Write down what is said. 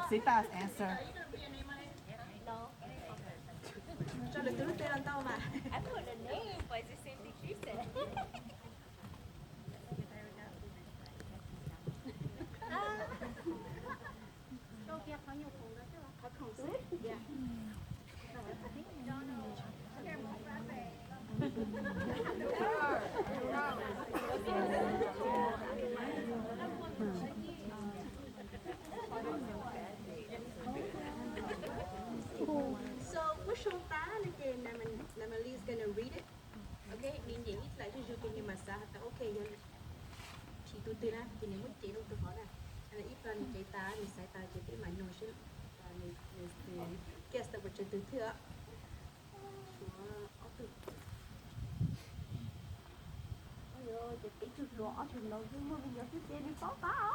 Sita's answer. Tso lwm tus lub teb los tau mas. I put the name, but it's the same thing she said. So, kuv sau tas no ces Natalie is gonna read it. Ok, nws nyeem ib txhia zuj zus ces nws mam xav hais tias ok yog tsis tus twg na ces nws muab cev rau tus hov na. Ib pliag nws cev tas nws xaiv tas ces peb mam nug seb nws guess tau pes tsawg tus thwj os. Suav ob tug. Ces peb tug Suav ob tug no yeej muaj me nyuam xwb ces nws paub tas.